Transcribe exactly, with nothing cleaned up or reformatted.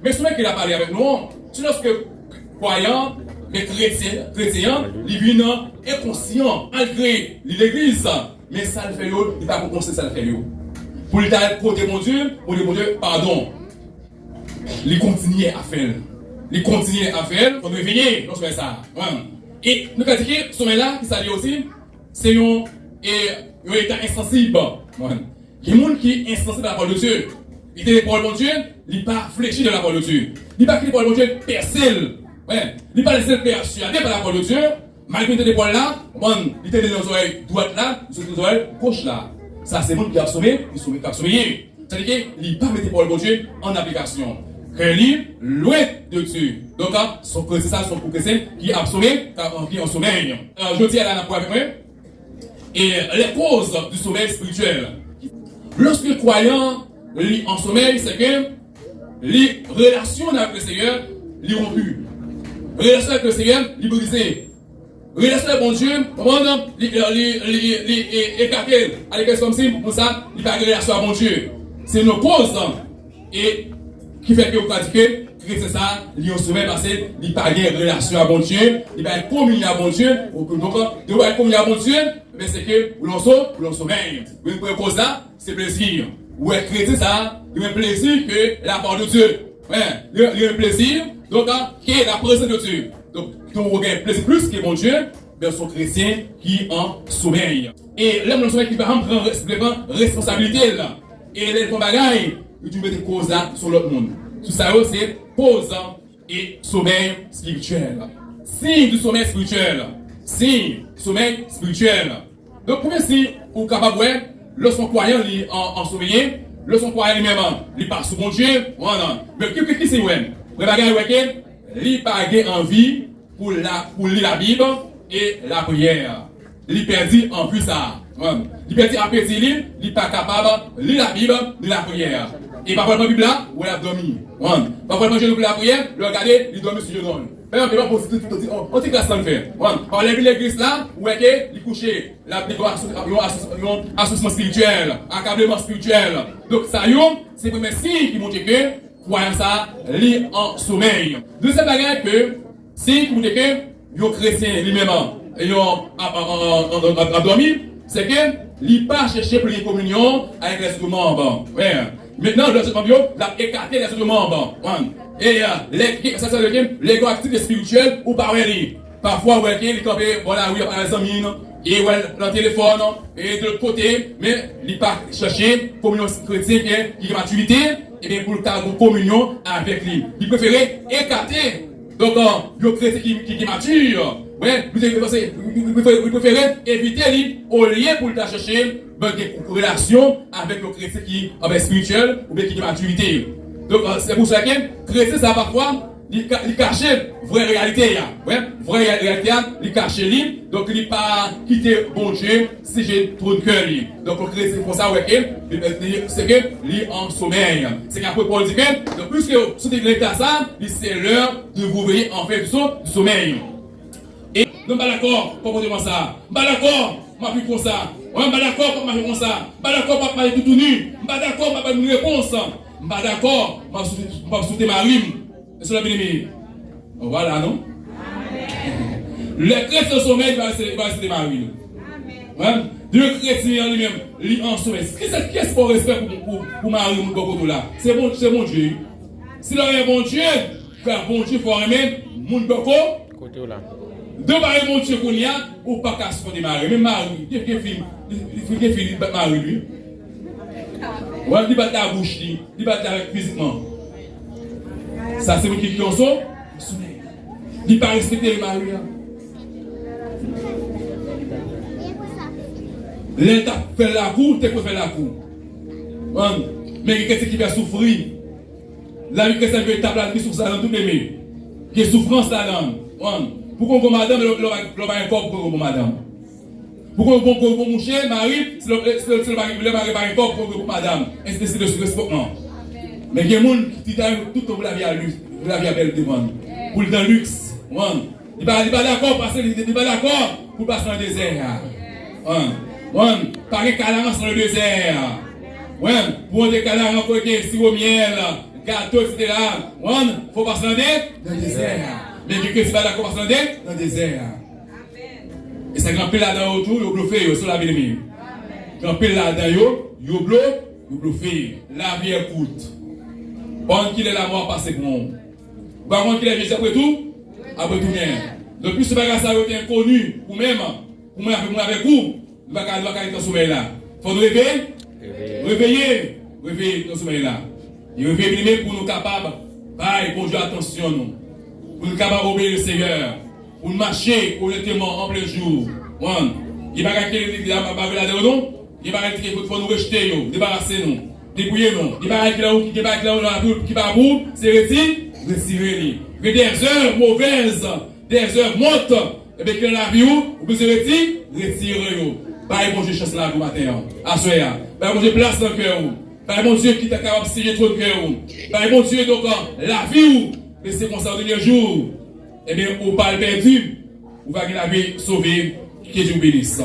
Men somèy ke l ap pale avèk nou an, se lòske kwayan, men kretyen, kretyen an, li vin enkonsyan, malgre li legliz, men sa l fè yo, li pa pran konsyan sa l fè yo. Pou li ta al kote Bondye, pou li Bondye padon. Li kontinye ap fè l. Li kontinye ap fè l, fò n reveye nan somèy sa a. E nou ka di ke somèy la, ki sa li ye osi, se yon, e, yon eta ensansib. Gen moun ki ensansib a la pawòl de Dye. Li tande pawòl Bondye, li pa flechi de la pawòl de Dye. Li pa kite pawòl Bondye pèse l. Wi. Li pa lese l pèsyade pa la pawòl de Dye. Malgre li tande pawòl la, konprann, li tande nan zòrèy dwat la, li soti nan zòrèy goch la. Sa se moun ki ap someye, ki someye, ki ap someye. Sètadi ke li pa mete pawòl Bondye an aplikasyon. Kè li lwen de Dye. Donk, a, se yon kretyen sa, se yon kretyen ki ap someye, ki ap, ki an somèy. A, jodi a la, n ap wè avèk mwen, e les causes du sommeil spirituel. Lorsque le croyant, li an somèy, se ke li, relasyon avèk le Seyè, li wonpi. Relasyon avèk le Seyè, li brize. Relasyon avèk Bondye, konprann, li, li, li, li, li, e, ekate. Ale, se kòmsi, pou sa, li pa gen relasyon ak Bondye. Se yon koz, e ki fè ke ou ka di ke kretyen sa, li an somèy paske li pa gen relasyon ak Bondye, li pa gen kominyon ak Bondye. Donk, de ou pa gen kominyon ak Bondye, men se ke ou lan so-, ou lan somèy. Wi, premye koz la, se plezi. Ou wè kretyen sa, li gen plezi ke la pawòl de Dye. Wi, li, li gen plezi, donk, ke la prezans de Dye. Donk, donk ou gen plezi plis ke Bondye, men se yon kretyen ki an somèy. E lè moun an somèy ki pa janm pran res-, vle pran responsabilite l. E lè l fè yon bagay, li toujou mete koz la sou lòt moun. Tout sa yo, se koz e somèy espirityèl. Siy di somèy espirityèl. Siy somèy espirityèl. Donk, premye siy ou kapab wè, lòske yon kwayan li an, ansomeye, lòske yon kwayan li menm, li pa sou Bondye, wi, non. Men ki, ki, ki siy ou wè? Premye bagay ou wè ke li pa gen anvi pou la, pou li Labib e lapriyè. Li pèdi anvi sa a. Wi. Li pèdi apeti li, li pa kapab li Labib, ni lapriyè. E pafwa l pran Bib la, ou wè l ap dòmi. Wi. Pafwa l pran jenou pou lapriyè, lè w gade, li dòmi sou jenou l. Fè yon, yon ti, ti, ti, yon ti kras sa l fè. Wi. Pafwa lè l vin legliz la, ou wè ke li kouche. L ap gen yon aso-, yon aso-, yon asosman espirityèl, akableman espirityèl. Donk sa yo, se premye siy ki montre ke kwayan sa a, li an somèy. Dezyèm bagay ke, siy ki montre ke yon kretyen li menm, yon ap, ap, ap, ap, ap, ap dòmi, se ke li pa chèche pou li gen kominyon avèk lèzòt manm. Wi. Mentnan, lèzòt manm yo, l ap ekate lèzòt manm. Wi. E, e, lè, sa, sa, lè gen aktivite espirityèl, ou pa wè li. Pafwa, ou wè ke li kanpe bò lari, ap pale ak zanmi l, e ou wè l nan telefòn, e de lòt kote, men li pa chèche kominyon kretyen ki, ki gen matirite, ebyen, pou l ka gen kominyon avèk li. Li prefere ekate. Donk, e, yon kretyen ki, ki, ki mati, wè, li te panse, li, li, li prefere, li prefere evite li, olye pou l ta chèche, ben, gen relasyon avèk yon kretyen ki, anben, espirityèl, oubyen ki gen matirite. Donk, e, se pou sa ke kretyen sa, pafwa, li ka, li kache vrè reyalite a. Wè, vrè reyalite a, li kache li. Donk, li pa kite Bondye siyeje twòn kè li. Donk, kretyen konsa, wè ke, li, li, se ke li an somèy. Se ke apre Pòl di ke, donk, piske w soti nan eta sa, li se lè de vous réveiller enfin du so-, du sommeil. E, non, m pa dakò, konpòteman sa. M pa dakò, m ap viv konsa. Wè, m pa dakò, m ap mache konsa. M pa dakò, m ap mache toutouni. M pa dakò, m ap bay moun repons. M pa dakò, m ap sou-, m ap soute mari m. Èske w la byeneme? Vwala, non? Lè kretyen an somèy, li va rete, li va rete mari l. Wi. Lè kretyen an li menm, li an somèy. Kisa, kiyès ba w respè pou, pou, pou mari moun bò kote w la? Se Bon-, se Bondye, wi. Si lè w renmen Bondye, fè Bondye fè w renmen moun bò ko-, kote w la. Depi w pa renmen Bondye kounye a, ou pa ka sipòte mari. Menm mari, gen, gen fi, gen fi, li bat mari l, wi. Wi, li bat labouch li. Li bat li avèk fizikman. Sa se moun ki, ki an so-, somèy. Li pa respekte mari a. Lè l t ap fè l lakou, te pou fè l lakou. Wi. Men gen kretyen ki fè soufri. Lavi kretyen yo etap la, gen soufrans ladan l tou, men gen soufrans ladan l. Wi. Pou w gon madanm, lè, lè, lè w pa gen kòb, pou w gon madanm. Pou w gon, gon, gon mouche, mari, si lè, si lè, si lè w pa gen, lè w pa gen, pa gen kòb, pou w gon madanm. Ensi de suit, respè, non. Men gen moun ki ta tout tan pou lavi a li, pou lavi a bèl devan l. Pou l nan liks. Wi. Li pa, li pa dakò, pase li, li pa dakò pou l pase nan dezè a. Wi. Wi. Pa gen kanaran san le dezè. Wi. Pou yon de kanaran kote gen siwo myèl, gato, etsetera. Wan, fò w pase nan de? Nan dezè a. Men gen kretyen pa dakò pase nan de? Nan dezè a. E sa gen anpil ladan yo tou, yo blofe yo, se la byeneme. Gen anpil ladan yo, yo blo, yo blofe. La vie est courte. Konn kilè lanmò ap pase pran w. Ou pa konn kilè Jezi ap retou? Ap retounen. Donk, plis bagay sa yo te enkoni pou menm, pou mwen avèk, mwen avèk ou, nou pa ka, nou pa ka rete nan somèy la. Fò nou reveye. Reveye. Reveye. Reveye nan somèy la. E reveye byeneme pou nou kapab bay Bondye atansyon nou. Pou nou kapab obeyi Seyè. Pou n mache onèteman an plen jou. Wan. Gen bagay ke legliz la pa, pa vle ladan yo non. Gen bagay ki fò, fò nou rejte yo, debarase nou, debouye nou. Gen bagay ki la ou, gen bagay ki la ou nan lavi w ki pa pou, se reti, retire li. Gen des œuvres mauvaises, des œuvres mortes, ebyen ki nan lavi w, ou bezwen reti, retire yo. Bay Bondye chans nan lavi w maten an. Aswè a. Bay Bondye plas nan kè w. Bay Bondye ki ta kapab siye twòn kè w. Bay Bondye donk lavi w. Men se konsa, o dènye jou, ebyen, ou pa al pèdi, ou va gen lavi sove, ke Dye w benis.